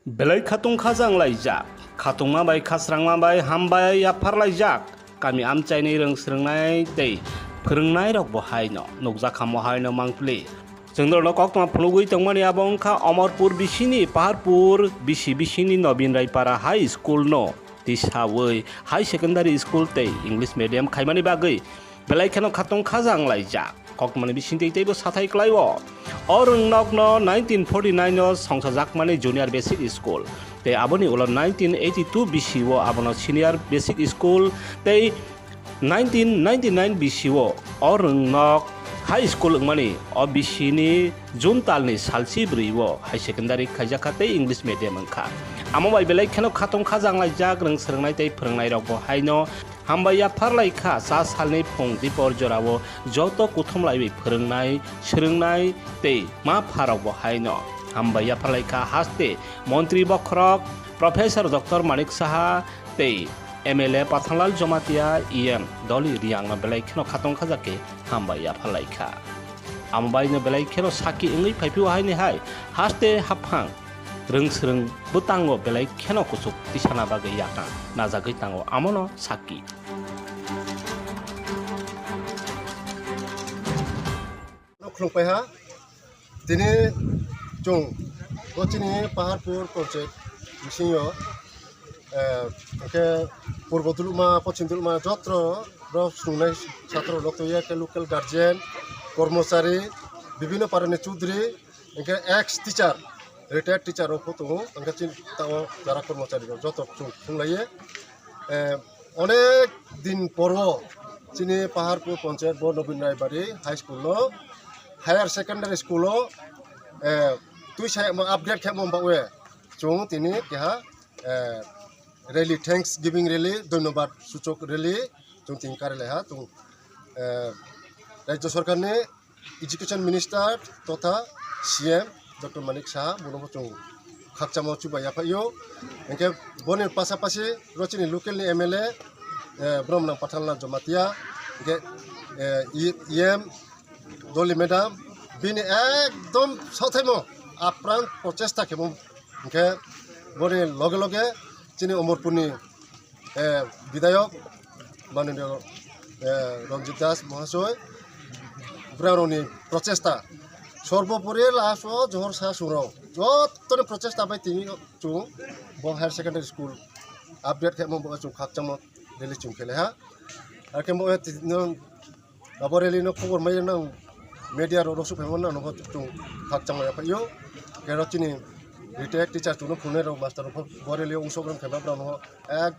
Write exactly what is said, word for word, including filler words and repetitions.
Belai khatung khajang laijak, khatungma bai khasrangma bai hambai yaphar laijak, kami amchaini rwng swrwngnai tei phwrwngnai rok bo haino nukjak hamo haino mangpli. Chwng norokno koktwma phunugwi tongmani abo wngkha Omorpur bisini Paharpur bisi bisini Nobin Raipara High School no tisawi High Secondary School tei English Medium khaimani bagwi belai kheno khatung khajang laijak. Koktwmani bisingtwi teibo sathai kwlaio. O rwngnokno nineteen forty-nine o songsajakmani Junior Basic School tei aboni ulo nineteen eighty-two bisi o abono Senior Basic School tei nineteen ninety-nine bisi o o rwngnok High School wngmani o bisini June talni salsi bwrwi o High Secondary khaijakha tei English Medium wngkha. Amo bai belai kheno khatung khajang laijak rwng swrwngnai tei phwrwngnai rokbo haino hambai yaphar lai kha. Cha salni phung dipor jorao joto kuthum laiwi phwrwngnai, swrwngnai tei ma pharokbo haino hambai yaphar lai kha. Haste Montri Bokhorok, Professor Doctor Manik Saha tei M L A Pathanlal Jamatia, E M Doli Riangno belai kheno khatung khajak khe hambai yaphar lai kha. Amo baino belai kheno saki wngwi phaiphio haini hai haste haphang rwng swrwng bwtango belai kheno kuchuk tisana bagwi yakna najagwi tango, amono saki. Khulumpai ha, tini chwng bo chini Paharpur Panchayat bisingo, eh, hwnkhe purbo duluma, pochim duluma jotro rok chwngnairok satro rok tongya, khe local guardian, kormochari, bibhinno parani chudri, hwnkhe ex teacher, retired teacher rok bo tongo, hwnkhe chini tao jara kormochari rok joto chwng khulumlaiye. Eh, onek din poro chini Paharpur Panchayat bo Nobin Raibari High School no Higher Secondary School o, eh, twi sa upgrade khe mo bawe chwng tini keha, eh, rally, thanks giving rally, dhonyobad suchok rally chwng tini kari lai ha. Chwng, eh, Rajya Sarkar ni Education Minister totha C M Doctor Manik Saha, bono bo chwng khakchangma chuba yaphaio. Hwnkhe boni pasapasi ro chini local ni M L A, eh, Bromnang Pathanlal Jamatia, hwnkhe, eh, E-, E M Doli Madam, bini ekdom sothaimo apran prochesta khemo, hwnkhe boni loge loge chini Omorpurni eh, Bidhayok, Manoniyo, eh, Ranjit Das Mahasoy, bwrarokni prochesta. Sorbopori last o Johor Sasung rok, jotoni prochesta bai tini chwng bo Higher Secondary School upgrade khe mo bo chwng khakchangma rally chwng khe lai ha. Hakhe mo, eh, ti-, no, Abo rally no khobor mai nang media rok rosuk phaima nang no chwng khakchangma yaphaio. Kero chini retired teacher chwngno phunai rok master rok bo rally o ungsok rang khaima brang no ekdom